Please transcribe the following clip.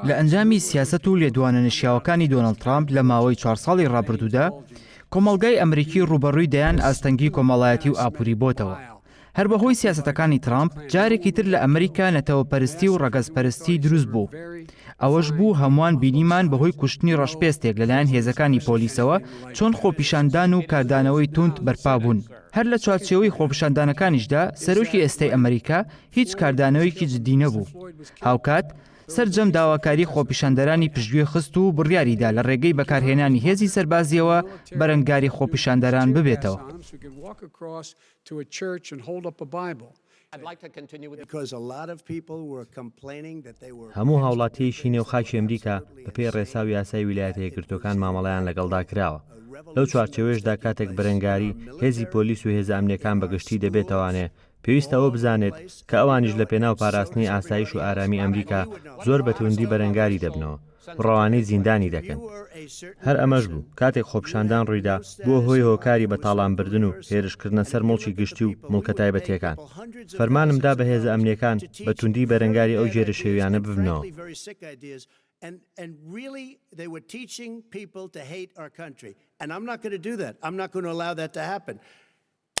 لە ئەنجامی سیاسەت و لێدوانە نەشیاوەکانی دۆناڵد ترامپ لە ماوەی چوار ساڵی ڕابردوودا، کۆمەڵگای ئەمریکی ڕووبەڕووی دەیان ئاستەنگی کۆمەڵایەتی و ئابووری بۆتەوە. هەر بەهۆی سیاسەتەکانی ترامپ، جارێکی تر لە ئەمریکا نەتەوەپەرستی و ڕەگەزپەرستی دروست بوو. ئەوەش بوو هەمووان بینیمان بەهۆی کوشتنی ڕەشپێستێک لەلایەن هێزەکانی پۆلیسەوە چۆن خۆپیشاندان و کاردانەوەی توند بەرپا بوون. هەر لە چوارچێوەی خۆپیشاندانەکانیشدا سەرۆکی ئێستای ئەمریکا هیچ کاردانەوەیەکی جددی نەبوو. هاوکات، سەرجەم داواکاری خۆپیشاندەرانی پشتگوێ خست و بڕیاریدا لە ڕێگەی بەکارهێنانی هێزی سەربازییەوە بەرەنگاری خۆپیشاندەران ببێتەوە. هەموو هاوڵاتییەکی نێو خاکی ئەمریکا بەپێی ڕێسا و یاسای ویلایەتە یەکگرتووەکان مامەڵەیان لەگەڵدا کراوە. لەو چوارچێوەیەشدا کاتێک بەرەنگاری هێزی پۆلیس و هێزە ئەمنییەکان بەگشتی دەبێتەوانێ، پێویستە ئەوە بزانێت کە ئەوانیش لە پێناو پاراستنی ئاسایش و ئارامی ئەمریکا زۆر بە تووندی بەرەنگاری دەبنەوە و ڕەوانەی زیندانی دەکەن. هەر ئەمەش بوو کاتێک خۆپیشاندان ڕوویدا بووە هۆی هۆکاری بە تاڵانبردن و هێرشکردنە سەر موڵکی گشتی و موڵکە تایبەتییەکان. فەرمانم دا بە هێزە ئەمنییەکان بە تووندی بەرەنگاری ئەو گێرەشێوییانە ببنەوە.